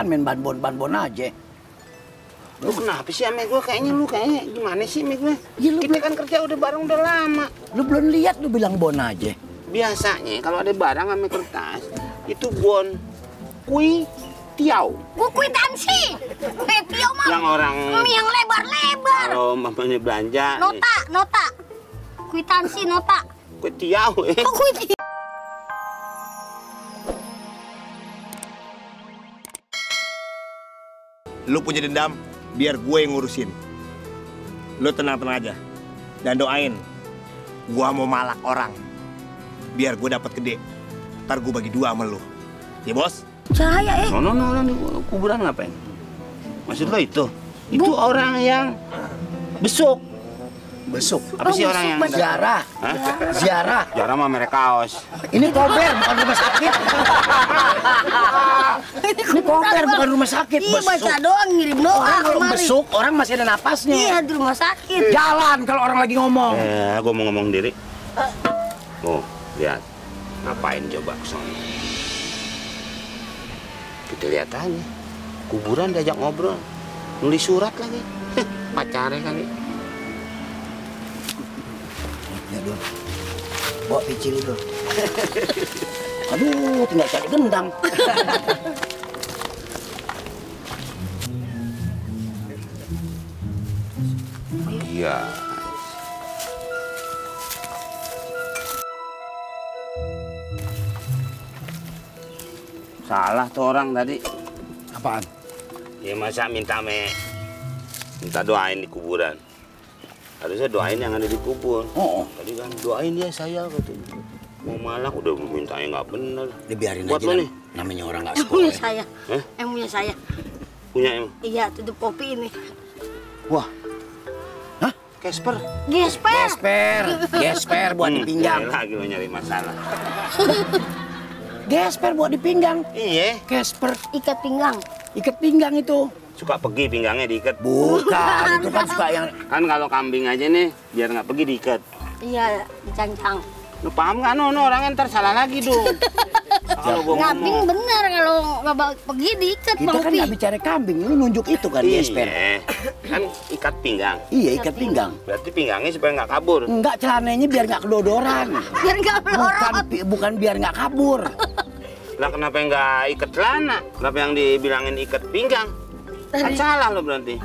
main banbon aja. Lu kenapa sih ame gue? Kayaknya lu gimana sih ame gue? Ya, kita kan kerja udah bareng udah lama. Lu belum lihat, lu bilang bon aja. Biasanya kalau ada barang ame kertas itu bon, kui, tiau. Gua kwitansi. Tiau mah Yang orang yang lebar-lebar. kalau mamanya belanja Nota. Kwitansi nota. kui tiau. Oh, kwitansi. Lu punya dendam, biar gue yang ngurusin. Lu tenang-tenang aja. Dan doain, gua mau malak orang. Biar gue dapat gede. Ntar gue bagi 2 sama lu. Ya, Bos? Cahaya No, di kuburan ngapain? Maksud lo itu? Itu orang yang besuk. Besuk. Apa sih orang yang Ziarah. Hah? Ziarah. Jarang mah mereka kaos. Ini koper, bukan rumah sakit. Ini koper, bukan rumah sakit. Iya, baca doang, ngirim doa. Orang kalau kemari. besuk, orang masih ada napasnya. Iya, di rumah sakit. Jalan kalau orang lagi ngomong. Gue mau ngomong diri. Oh, lihat. Ngapain coba kesana? Kita lihat aja. Kuburan diajak ngobrol. Nulis surat lagi. Pacarnya kali. Ya dong. Bawa picil itu. Aduh, tinggal cari gendang. Iya. Salah tuh orang tadi. Apaan? Ya masa minta doain di kuburan. Harusnya doain yang ada di kubur. Oh. Tadi kan doain ya saya katanya. Mau malak udah mintanya nggak bener. Dibiarin Buat aja lo lah. nih. Namanya orang nggak Punya sekolah. saya. Hah? Punya saya. Punya emang. Iya, tutup kopi ini. Wah. Hah? Casper. Gesper. Gesper buat di pinggang. Lagi lo nyari masalah. Gesper buat di pinggang. Iya. Gesper Ikat pinggang. ikat pinggang itu. Suka pergi pinggangnya diikat. Bukan, itu kan suka yang Kan kalau kambing aja nih biar nggak pergi diikat. Iya, dicancang. Lu paham nggak no orang ntar salah lagi dong. Kalau gua Ngambing ngomong. bener kalau nggak pergi diikat kita Bang kan Upi. nggak bicara kambing, ini nunjuk itu kan gesper. Iya. Kan ikat pinggang. Iya, ikat pinggang. Berarti pinggangnya supaya nggak kabur. Enggak, celananya biar nggak kedodoran. Biar nggak melorot. Bukan biar nggak kabur. Lah kenapa nggak ikat celana? Kenapa yang dibilangin ikat pinggang? Kan salah lo berarti.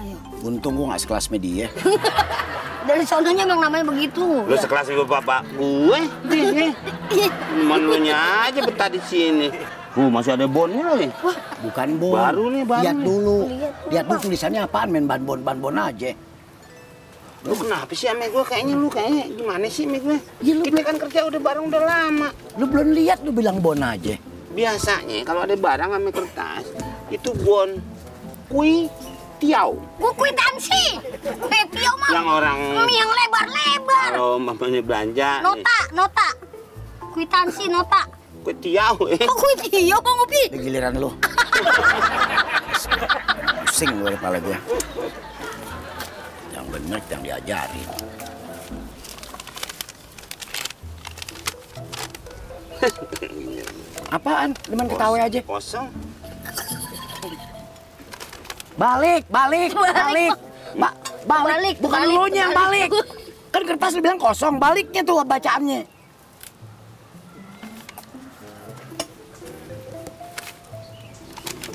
Untung gua nggak sekelas media. Dari sononya memang namanya begitu. Lu sekelas ibu bapak gue. Cuman lu nya aja betah di sini. Masih ada bonnya lagi. Bukan bon. Baru nih, baru Lihat nih. dulu. Lihat dulu, Lihat dulu tulisannya apaan, main banbon aja. Lu kenapa sih ame gue? Kayaknya gimana sih ame gue? Ya, lu Kita kan kerja udah bareng udah lama. Lu belum lihat, lu bilang bon aja. Biasanya kalau ada barang ame kertas itu bon, kui, tiau. Gua kwitansi. Tiau mah Yang orang yang lebar-lebar. kalau mamanya belanja Nota. Kwitansi nota. kui tiau. Oh, tiau Bang Upi. Di giliran lu. Pusing gue kepala gue. Yang bener yang diajarin. Apaan? Cuman ketawa aja. Kosong. Balik. Balik. Bukan lu yang balik. Kan kertas lu bilang kosong, baliknya tuh bacaannya.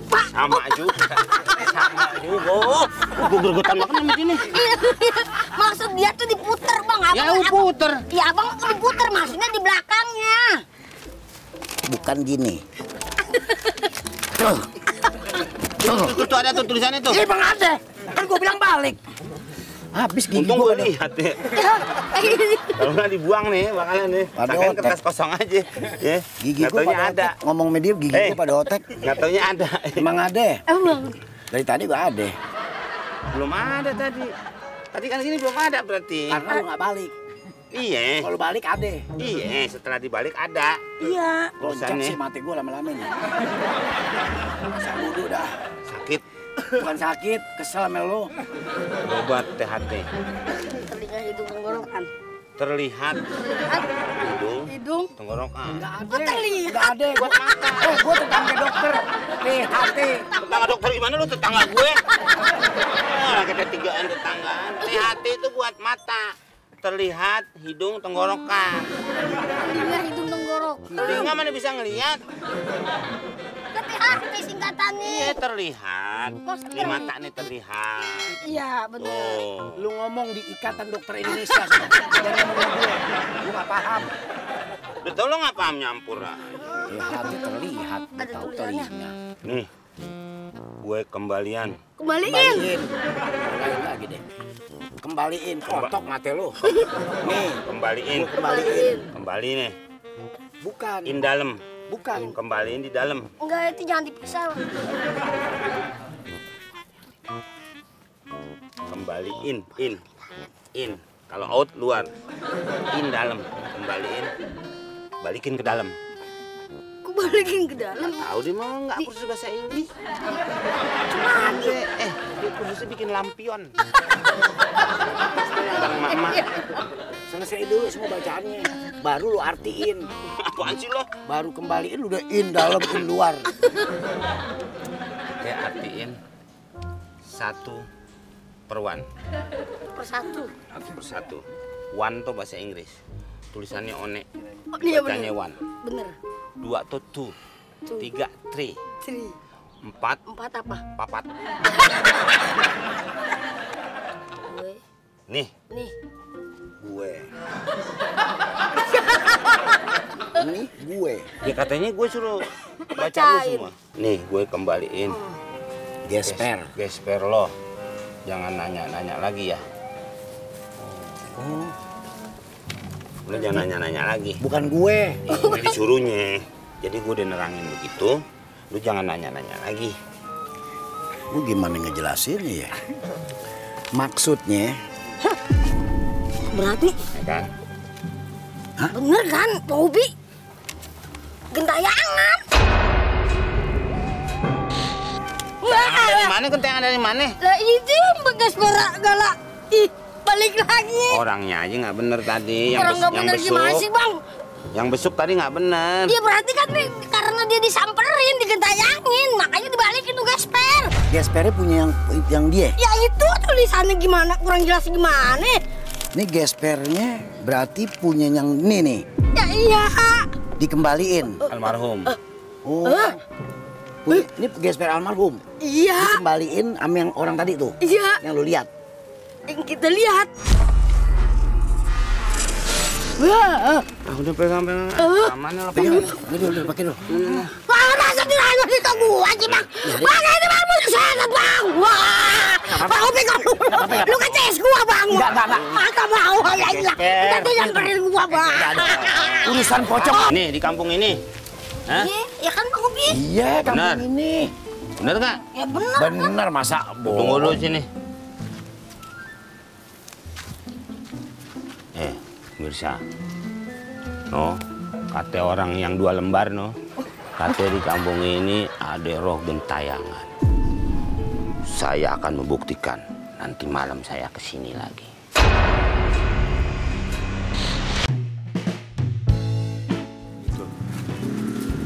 Sama juga. Gue gergetan banget sama sini. Maksud dia tuh diputer Bang. Ya lu puter. Ya abang diputer maksudnya di belakangnya. Bukan gini. Tuh ada tuh tulisannya tuh. Iya bang ada. Kan gue bilang balik. Habis gigi Untung gue gue lihat ya. Kalau nggak dibuang nih bakalan nih. Pada Sangkain otek. kertas kosong aja. Ya. Gigi Nggak gue taunya pada ada. otek. Ngomong media gigi gue pada otek. Nggak taunya ada. Emang ada. Emang. Dari tadi gue ada. Belum ada tadi. Tadi kan gini belum ada berarti. Karena lu nggak balik. Iya. Kalau balik ada. Iya, setelah dibalik ada. Iya. Loncak Tulisannya. sih mati gue lama-lama nih. Masa bodoh dah. Sakit. Bukan sakit, kesel sama lu. Obat THT. Telinga hidung tenggorokan. Terlihat hidung hidung. Tenggorokan. Nggak ada. Oh, terlihat. Nggak ada. Buat mata. Gue tetangga dokter. Nih, hati. Tetangga dokter gimana lu tetangga gue? Nah, kita tigaan tetanggaan. THT itu buat mata. Terlihat hidung tenggorokan. Terlihat hidung tenggorokan. Telinga mana bisa ngelihat? THT singkatannya. Iya terlihat. Oh, Di mata nih terlihat. Iya, benar. Oh. Lu ngomong di Ikatan Dokter Indonesia. Jangan ngomong gue. Gue nggak paham. Betul lo nggak paham nyampur ah? Ya, hati terlihat. Nggak Ada tahu tulisannya. telinga. Nih, gue kembalian. Kembaliin. Kembaliin. Kembaliin lagi deh. Kembaliin. Kotok mata lu. Nih. Kembaliin. Gua kembaliin. Kembali nih. Bukan. In dalam. Bukan. Kembaliin di dalam. Enggak, itu jangan dipisah. Kembaliin. In. Kalau out luar. In dalam. Kembaliin. Balikin ke dalam. Aku balikin ke dalam. Tahu dia mau nggak kursus bahasa Inggris? Cuma lagi. Dia kursusnya bikin lampion. Bang Mama. Selesai dulu semua bacaannya. Baru lu artiin. Apaan sih lo? Baru kembaliin udah in dalam, in luar. Oke, artiin 1 per 1. Persatu. 1 per 1. One tuh bahasa Inggris. Tulisannya one. Oh, iya Bacanya bener. one. Bener. 2 tuh two. 3 three. 3. 4 4 apa? papat. Gue. Nih, Nih. Gue. Ini gue. ya katanya gue suruh baca dulu Bacain. semua. Nih, gue kembaliin. Gesper. Gesper lo. Jangan nanya-nanya lagi ya. Oh, Lo jangan nanya-nanya lagi. bukan gue. Ini disuruhnya. Jadi gue udah nerangin begitu. Lu jangan nanya-nanya lagi. Gue gimana ngejelasinnya ya? Maksudnya, Berarti Ya kan? bener kan, Pak Ubi? Gentayangan. Dari mana kentengan dari mana? Lah itu yang bekas berak galak. Ih, balik lagi. Orangnya aja nggak bener tadi. Orang nggak yang bener gimana sih, Bang? Yang besuk tadi nggak bener. Iya berarti kan karena dia disamperin, digentayangin, makanya dibalikin tuh gesper. gespernya punya yang dia. Ya itu tulisannya gimana? Kurang jelas gimana? Ini gespernya berarti punya yang ini nih. Ya iya. Dikembaliin. Almarhum. Oh. Ini gesper almarhum. Iya. Dikembaliin sama yang orang tadi tuh. Iya. Yang lu lihat. Yang kita lihat. Wah, Udah pegang-pegang. Amannya lo pakai pegang. dulu, pakai dulu. Wah, masa diranya di gua sih, Bang? Bang, ini Bang, mau disengat, Bang. Wah. Bang, pegang lu. Lu keces gua, Bang. Enggak. Maka mau ya iya. Nanti nyamperin gua, Bang. Urusan pocong. Nih di kampung ini. Hah? Iya, ya kan Bang Ubi? Iya, kampung Benar. ini. Bener nggak? Ya bener. Benar, masa Tunggu dulu sini. Mirsa. No, kata orang yang 2 lembar no. Kata di kampung ini ada roh gentayangan. Saya akan membuktikan. Nanti malam saya kesini lagi.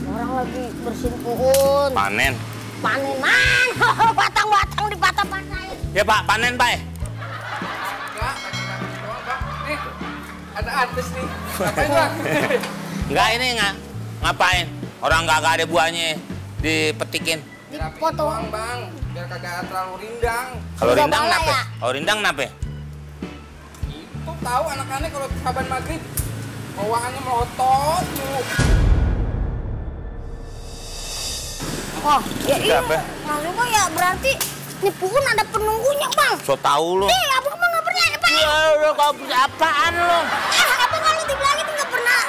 Orang lagi bersihin pohon. Panen. Panen mana? Batang-batang dipatah-patahin. Ya Pak, panen Pak. Nih, ada artis nih. Ngapain Bang? Enggak ini ngapain? Orang nggak ada buahnya dipetikin. Dipoto. Doang Bang, biar kagak terlalu rindang. Kalau Udah rindang bala nape? ya? Kalau rindang nape? Tuh tahu anak-anak kalau saban maghrib bawaannya melotot mulu. Oh, ya iya. Apa? Maksud gua ya berarti nih pohon ada penunggunya, Bang. So tahu lu. Abang mah nggak percaya, Bang. Ya udah kau punya apaan lu? Abang kalau dibilangin nggak pernah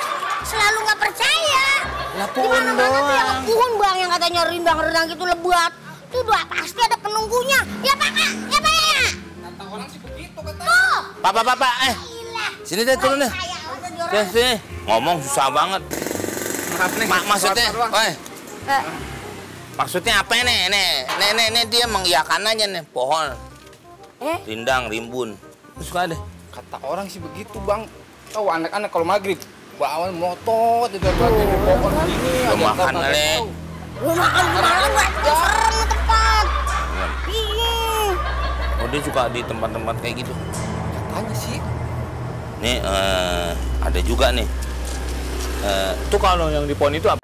selalu nggak percaya. Lah Di pohon mana-mana tuh yang doang. pohon, Bang, yang katanya rindang-rindang gitu lebat. Tuh udah pasti ada penunggunya. Ya, Pak. Ya, Pak. Ya. Kata orang sih begitu kata. Tuh. Papa, Gila. sini deh turun deh. Saya aja di orang. Sini. Ngomong susah banget. Maaf nih. Maksudnya, Doang. woi, Eh, maksudnya apa nih? Nih dia mengiyakan aja nih pohon. Eh? Rindang, rimbun. Suka deh. Kata orang sih begitu Bang. Tahu anak-anak kalau maghrib Bawaan melotot itu berarti di pohon gini. Lu makan kali. Lu makan di mana gua? Serem tempat. Oh, dia suka di tempat-tempat kayak gitu. Katanya sih. Nih, ada juga nih. Tuh kalau yang di pohon itu apa?